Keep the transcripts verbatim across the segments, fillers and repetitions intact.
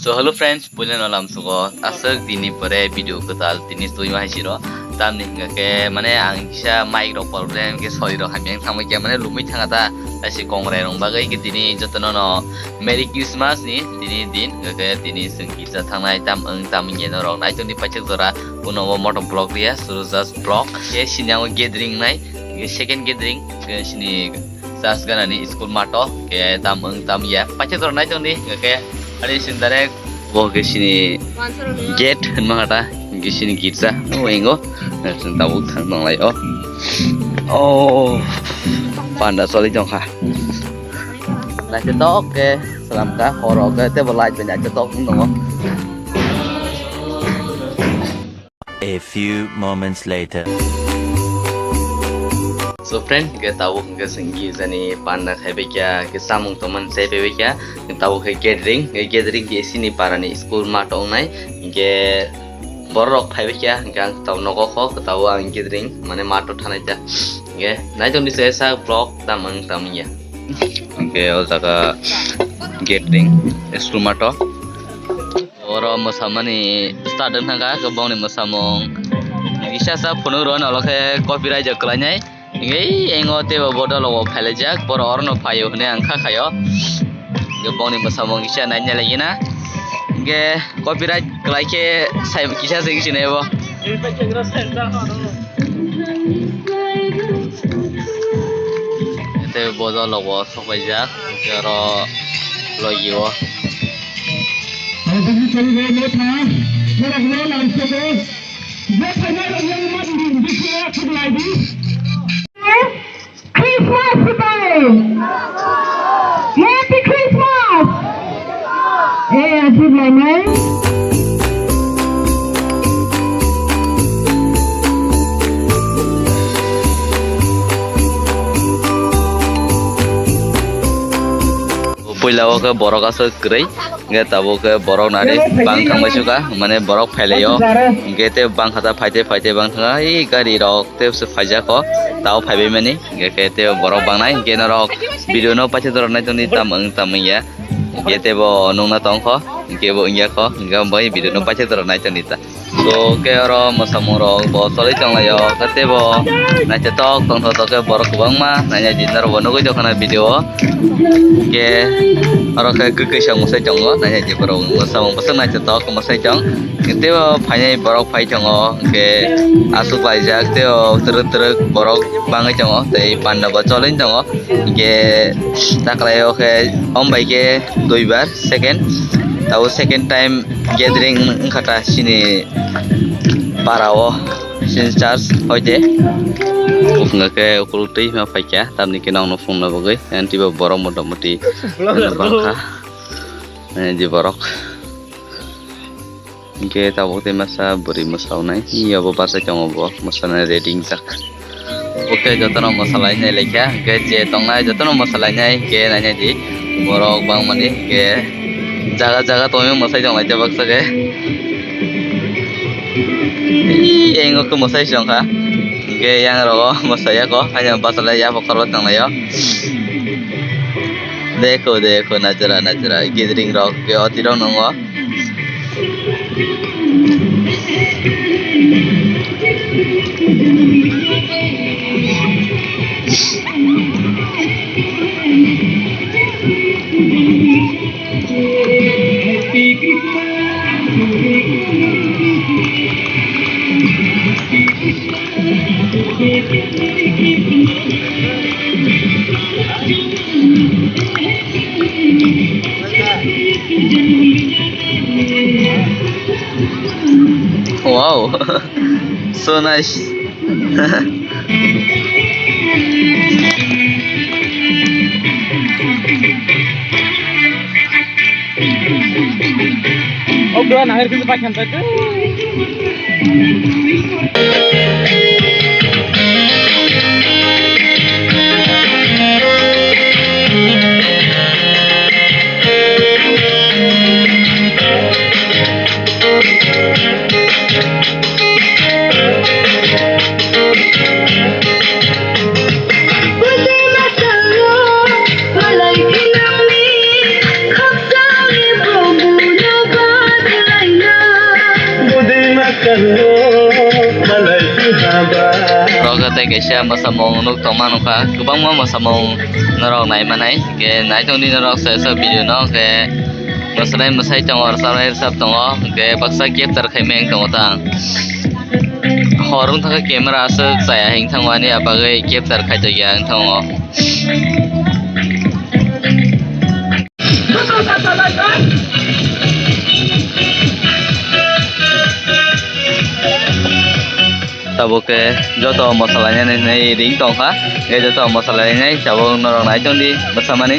So hello friends, puila no lamsugo aswk dini pore video kwtal tini twi ma haisiro. Tamni hingka khe mane ang kisa mic rok problem khe sori rok hamya thangma khe mane lumui thanga ta taisi kongrai rong bagwi khe tini jotono no Merry Christmas ni tini din hingka khe tini swng kisa thangnai tam wng tam wngya norok naitongni paithak jora uno o moto vlog riya Surujas vlog khe sini ang gathering nai second gathering khe sini Church ganani school mato ke tam wng tam ya paithak jora naitongdi ke ani sindare bo ke sini gate hinma hata ke sini girja o ingo tabuk thang tonglai o o panda choli tongkha naithotok ke salam ka horo ke tebo light bai naithotok wng tongo. A few moments later. So friend, hingke tabuk hingke senggi jani panda khaibai kya, ke samung tongmani chaibai kya, tabuk khe gathering, ke gathering ke sini parani school mat tongnai, hingke borok phaibai kya, hingke ang tabuk nogo kho, tabuk ang gathering, mane mat thanai ta, hingke naitongdi se sa vlog tamang tamya, hingke o jaga gathering, school mato. Oro mwsamani start wngkha khe bongni mwsamung kisa sa phunuk rw nalo khe copyright rok kwlainai hingke engo teibo bodol rok bo phailaijak borok orono phaio hinui ang kha khaio hingke bongni mwsamung kisa naina laigina hingke copyright kwlai khe sai kisa se kisi nai bo. Tei bodol rok bo sok paijak hingke oro logi o. Christmas today. Happy Christmas. Eh, happy Christmas. Puila o khe borok aswk kwrwi. Hingke tabuk khe borok nari bang thangbai suka, mane borok phailaio. Hingke tei bang kha ta phaite phaite bang thanga, ei gari rok tei se phaijak kho, tao phaibai mani. Hingke khe tei borok bangnai, hingke norok video no paithak jora naitongdi tam wng tam wngya. Hingke tei bo nungna tongkho, hingke bo wngya kho, hingke bai video no paithak jora naitongdi ta. So, khe oro mwsamung rok bo choli tonglaio, khe tei bo naithotok tongthotok khe borok kwbangma nainai di norok bo nugui tongkha na video o. Khe oro khe kwkwi sa mwsai tongo, nainai di borok mwsamung bwswk naithotok mwsai tong. Khe tei bo phainai borok phai tongo, khe aswk laijak tei o twrwk twrwk borok bangwi tongo, tei panda bo choli tongo. Hingke taklaio khe om bai khe duibar second, tabo second time gathering wngkha ta chini para o, chini church hoite. Buphungo khe ukuluk twi ma phaikha, tamni khe nokno phunukna bagwi, and teibo borok motamoti bangkha, eh, di borok. Hingke tabuk tei masa bwrwi mwsaunai. Iyabo bachai tongo bo, mwsanai ready wngjak. Bo khe jotono mwsalainai laikha, hingke je tongnai jotono mwsalainai, hingke nainai di. Borok bangmani, hingke jaga jaga tongwi mwsai tonglai te baksa khe. Ii, engo khe mwsai se wngkha. Hingke yang rogo mwsai yako, haino bachalai ya bokhorok tonglaio. Dekho, dekho, najara, najara, gathering rok, ke otirok nongo. Wow, so nice. Oh, bro, nahir kita pakai sampai tu. Kaisa mwsamung nuk tongma nukha, kwbangma mwsamung norok naimanai. Hwnkhe naitongdi norok se se video no, hwnkhe mwswrai mwsai tongo, rwchapnai rwchap tongo, hwnkhe baksa capture khaimani wng tongo ta ang. Hor wng thangkhe camera aswk chaya hinwi thango, ani bagwi capture khaitokya wng thango. Tabuk khe joto mosalai nani hinwi ring tongkha, hwnkhe joto mosalai nai tabuk norok naitongdi bwsamani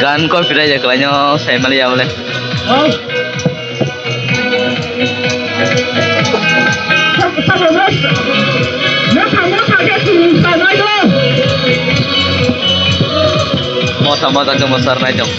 gan copyright khlaino saimaliya bole. Motha motha khe mwsarnai tong.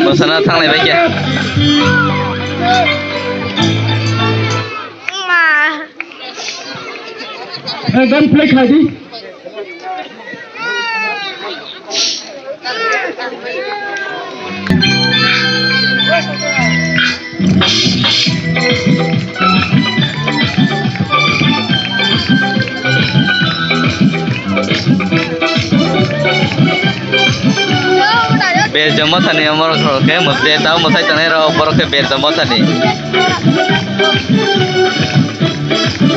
Bwsano thanglai bai khe. Ekdom play khai di. Berjamo thani omorok khe mosde tao mwsai tongnai rok borok khe berjamo thani.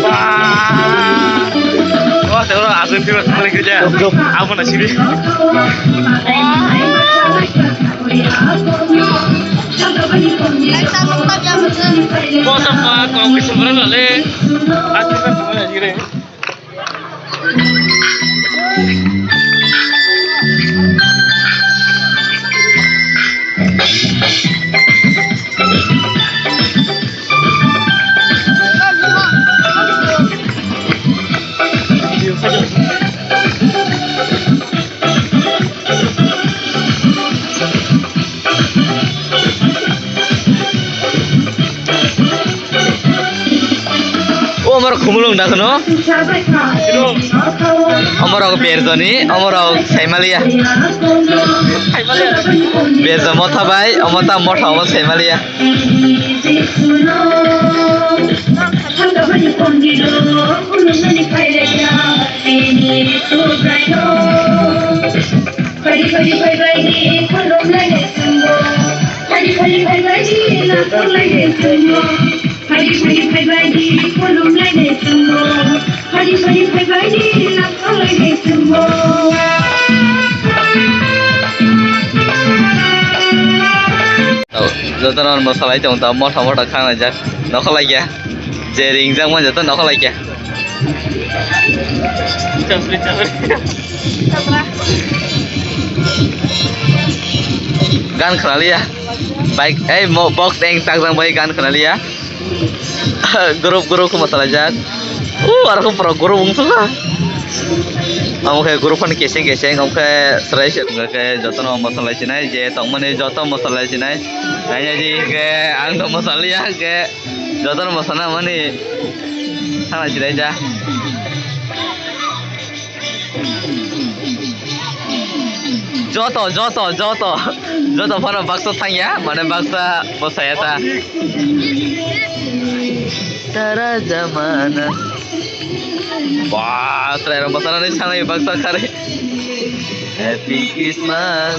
Wah, wah, tengok asli sih, asli kerja. Apa nasi di? What the fuck? Kau bisa berapa le? Asli kan semuanya sih deh. O amar khumulung da kheno. Amar og berjani, amar og saimaliya. Berja motha bai, amata motha amar saimaliya. Phai di, phai di, phai bai di, khulum lai de chwngbo. Phai di, phai di, phai bai di, nathok lai de chwngbo. Phai di, phai di, phai bai di, khulum lai de chwngbo. Phai di, phai di, phai bai di, nathok lai de chwngbo. Jotono mosalai tong ta, motha motha khang jak, nokho lai ya. Je ring jak man joto nokho lai ya. Gan khna liya. Bike, ei, mo-, box eng tak jang bai gan khna liya. Group, group khe mosalai jak. Uh, aro khe borok group wng thangkha. Amo khe group phano keseng keseng, amo khe chwrai se. Hwnkhe jotono mosalai sinai, je tongmani joto mosalai sinai. Naina di hwnkhe ang no mosalai ya, hwnkhe jotono mosalai mani thangna sinai ja. Joto, joto, joto. Joto phano baksa thangya, mane baksa bosaya ta. Tara jamana. Wah, chwrairok bwsarani sanai baksa kharwi. Happy Christmas.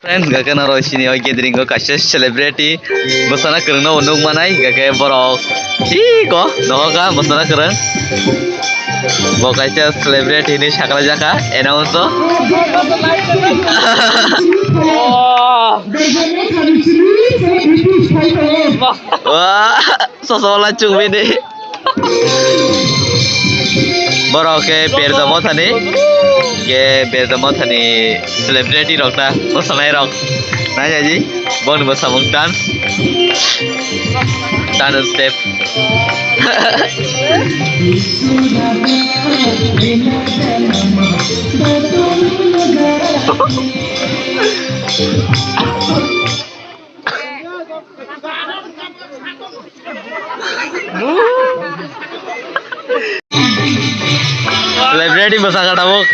Friends, hwnkhe norok sini o gathering o kaisa celebrity bwsana kwrwngno bo nukmanai, hwnkhe borok thik o nohokha bwsana kwrwng. Bo kaisa celebrity hinwi saklaijakha, announce o. Wah, sosola chukbini. Borok khe Berja Mothani, khe Berja Mothani celebrity rok ta, bwsanairok. Nai jaji, boni bwsamung dance. Dance step. Celebrity bwsakha tabuk.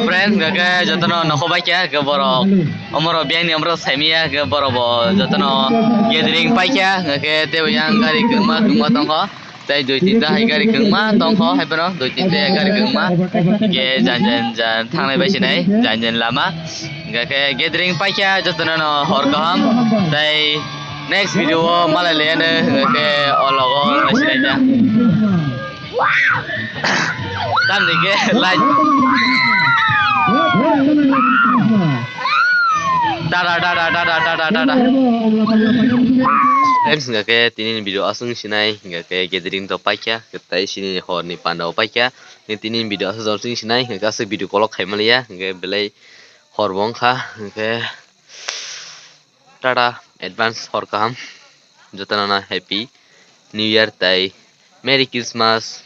Friends, hwnkhe jotono nokho bai khe, hwnkhe borok omorok biyangni omorok saimaya, hwnkhe borok bo jotono gathering paikha, hwnkhe teibo yang gari kwbangma kwbangma tongkho. Tei dui tinta hai gari kwbangma tongkho, hai phano dui tinta gari kwbangma. Khe jan jan jan thangnai bai sinai, jan jan lama. Hingkha khe gathering paikha jotono no hor kaham. Tei next video o malai laiya no hingkha khe o logo nai sinai ta. Tamni khe light. Tata, tata, tata, tata, tata. Friends, hingkha khe tini ni video aswk sinai, hingkha khe gathering to paikha, tei sini horni panda o paikha. Tini ni video aswk jol sing sinai, hingkha khe aswk video kolok khai maliya, hingkha khe belai hor bo wngkha, hingkha khe tata advance hor kaham, jotono no happy new year tei merry Christmas.